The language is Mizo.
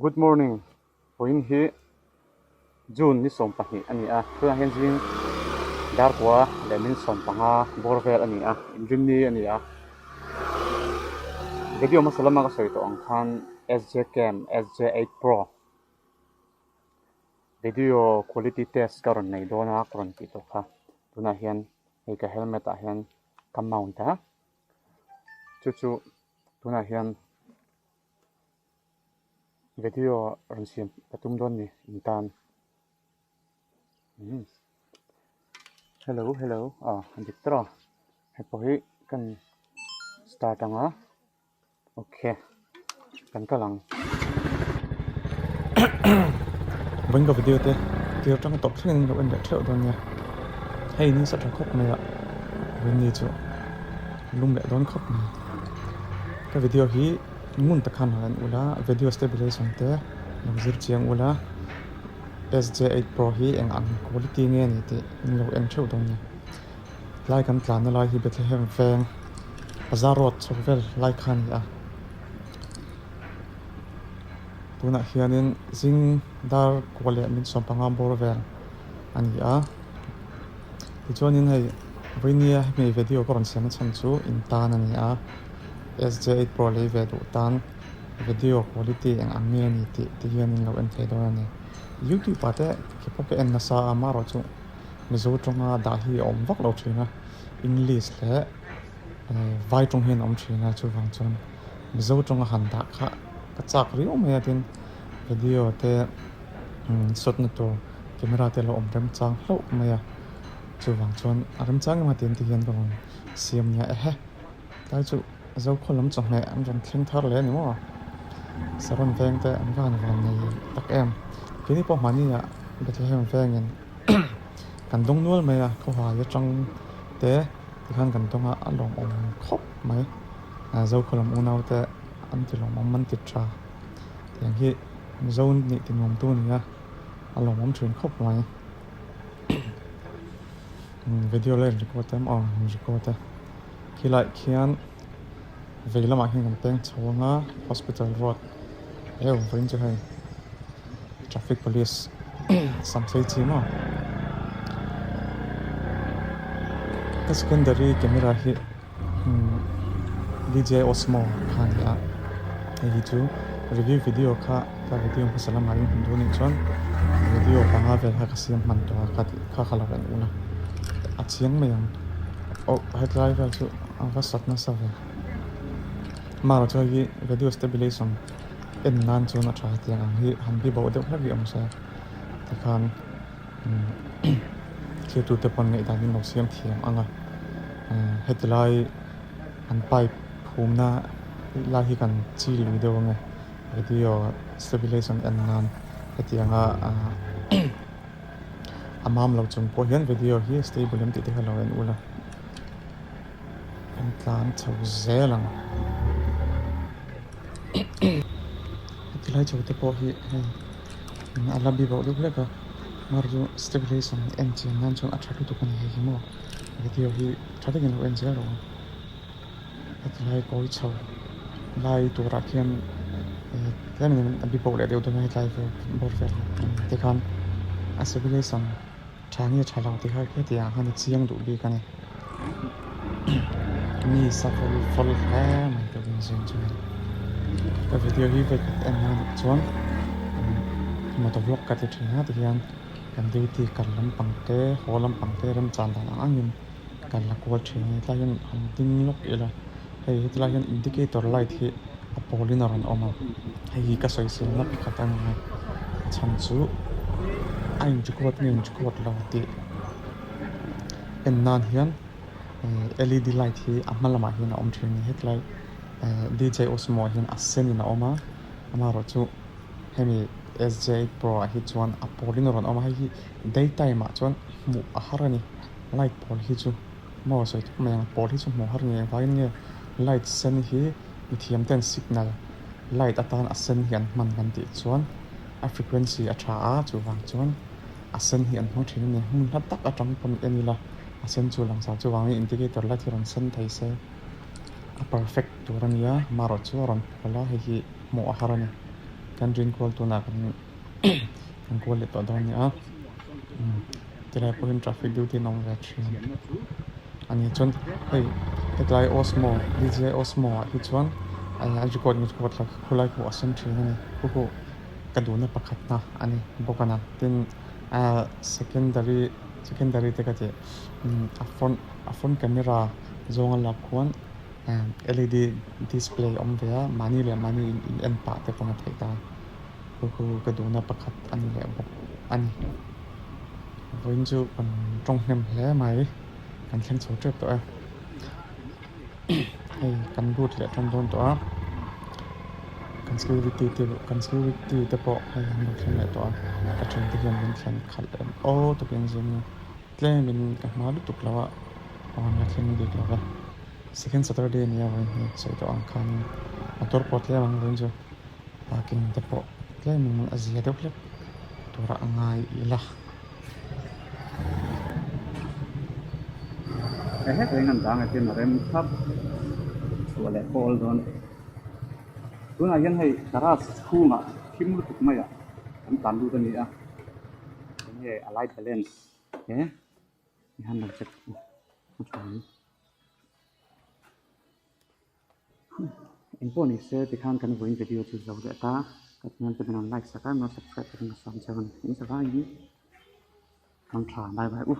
Good morning vawiin hi June ni 12 a ni a tunah hian zing dar kua leh min 15 bawr vel a ni a inrinni a ni a video hmasa lama ka sawi tawh ang khan S_J cam S_J 8 pro video quality test ka rawn nei dawn a ka rawn tih tawh kha tunah hian hei ka helmet ah hian ka mount a chu chu tunah hian. Video rawn siam ka tum dawn ni in tan umm hello hello ah a dik tawh a hei pawh hi kan start ang a okay kan kal ang. Vawiin ka video te tir atang tawp thlengin an lo en leh theuh dawn nia hei ni sa tha khawp mai a vawiin ni chu lum leh dawn khawp mai ka video hi. Ngun tak khan han en ula, video stabilization te lo zir chiang ula, SJ8 Pro hi eng ang quality nge ni tih in lo en theuh dawn nia. Tlai kan tlanna lai hi Bethlehem veng Bazar road chho vel lai kha a ni a. Tunah hianin zing dar kua leh min 15 bawr vel a ni a. Tichuanin hei vawinia hemi video ka rawn siamna chhan chu in tan a ni a. SJ8 Pro lei ve duh tan video quality eng ang nge ni tih ti hian in lo en thei dawn a ni. YouTube ah te khi pawh ka en nasa a amaherawh chu Mizo tawnga dah hi a awm vak lo thin a, English leh Vai tawng hian a awm thin a chuvang chuan Mizo tawnga han dah kha ka chak riau mai a tin video te shot na tur camera te lo awm remchang hlauh mai a chuvang chuan a remchang em a ti ang hian ka rawn siam nia ehe. Tlai chu Zokhaw lam chawhmeh an rawn thleng thar leh a ni maw? Saron veng te an va han van nei tak em? Keini pawh mahni ah Bethlehem vengin kan dawng nual mai a, khawhai atang te tikhan kan dawng a, a lawmawm khawp mai. Zokhaw lam unau te an ti lawmawm an ti tha. Tiang hi Mizo nih ti nuamtu a ni a, a lawmawm thin khawp mai. Video la in record em aw in record e. Khilaiah khian vei lamah hian kan peng chho ang a hospital road heu vawiin chu hei traffic police sam sei chi maw ka secondary camera hi D_J Osmo kha a ni a hei hi chu review video kha ka video hmasa lamah in hmu duh anih chuan video panga vel kha ka siam hman tawh a kha kha ka lo en ula a chiang mai ang. Oh hetlai vel chu a va sat nasa ve amaherawh chu hei hi video stabilization en nan chuan a tha tiang ang hi han bi bo deuh hlek hi awm se tikhan thlir te pawn ngaihdan in lo siam thiam ang a heti lai an pipe phumna lai hi kan chi lui deuh ang e video stabilization en nan hetianga ah. A mam lo chung pawh hian video hi stable em tih te kha lo en ula kan tlan chho zel ang heti lai chho te pawh hi hei a la bi bauh deuh hlek a mar chu stabilization en chian nan chuan a tha lutuk a ni hei hi maw video hi tha takin lo en zel rawh u. Hetilai kawi chho lai turah khian tlem in a bi bo leh deuh dawn a hetlai bawr vel tikhan a civilization tha nge tha lo tih kha hetiang ah khan a chiang duh bik a ni mi sa fawl fawl hle mai te awm zing chu hei ka video hi vawikhat en a nih chuan motor vlog ka ti thin a tihian kan duty kal lampang te haw lampang te remchan dan ang angin. Kan la kual thin a ni tlai hian han ding lawk ila hei heti lai hian indicator light hi a pawl in a rawn awm a hei hi ka sawi sel na pakhat a ni a a chhan chu a in record nge in record lo tih en nan hian L E D light hi a hma lamah hian a awm thin a ni hetlai D J Osmo ah hian a sen in a awm a amaherawhchu hemi S J eight pro ah hi chuan a pawl in a rawn awm a hei hi day time ah chuan hmuh a har a ni. Light pawl hi chu maw sawi thuk mai ang pawl hi chu hmuh har ngei avangin nge light sen hi mithiam ten signal light atan a sen hi an hman kan tih chuan a frequency a tha a chuvang chuan a sen hi an hmang thin a ni hmun hla tak atang pawn en ila a sen chu langsar chuvangin indicator light hi rawn sen thei se a perfect tur a nia amaherawhchu a rawn pawl a hei hi hmuh a har a ni. Kan rin kual tunah kan kan kual leh tawh dawn a ni a tilai pawhin traffic duty an awm ve thin a ni chuan hei hetlai Osmo D_J_I Osmo ah hi chuan a record record lo khulai khu a sen thin a ni khu khu ka duhna pakhatna a ni bawk a na tin ahh secondary secondary te ka tih a front a front camera zawnga lak khuan L_E_D display a awm ve a mahni leh mahni in en pah te pawn a theih ta chu chu ka duhna pakhat a ni leh bawk a ni vawiin chu kan tawng hnem hle mai kan thleng chho tep tawh e hei kan lut leh tan dawn tawh a kan security te kan security te pawh hei an lo thleng leh tawh a ka thiante hian min thlen khalh em aw tukin zing tlemin ka hma lutuk lo a aw la thleng bik lo va. Second Saturday nia vawiin hi sawi tawh ang khanin motor pawh tlem ang vawiin chu parking te pawh tlemin a zia deuh hlek turah a ngai ila. He hetah hian an dang atin a rem thlap chhuah leh kawl dawn tunah hian hei garage chhungah thim lutuk maiah kan tlan lut a ni a enge a light balance he han lo check a tha ang. Engpawh ni se tikhan kan vawiin video chu zo leh ta ka channel te min rawn like sak a min rawn subscribe turin ka sawm cheu a ni in zavaiin mang tha bye bye u.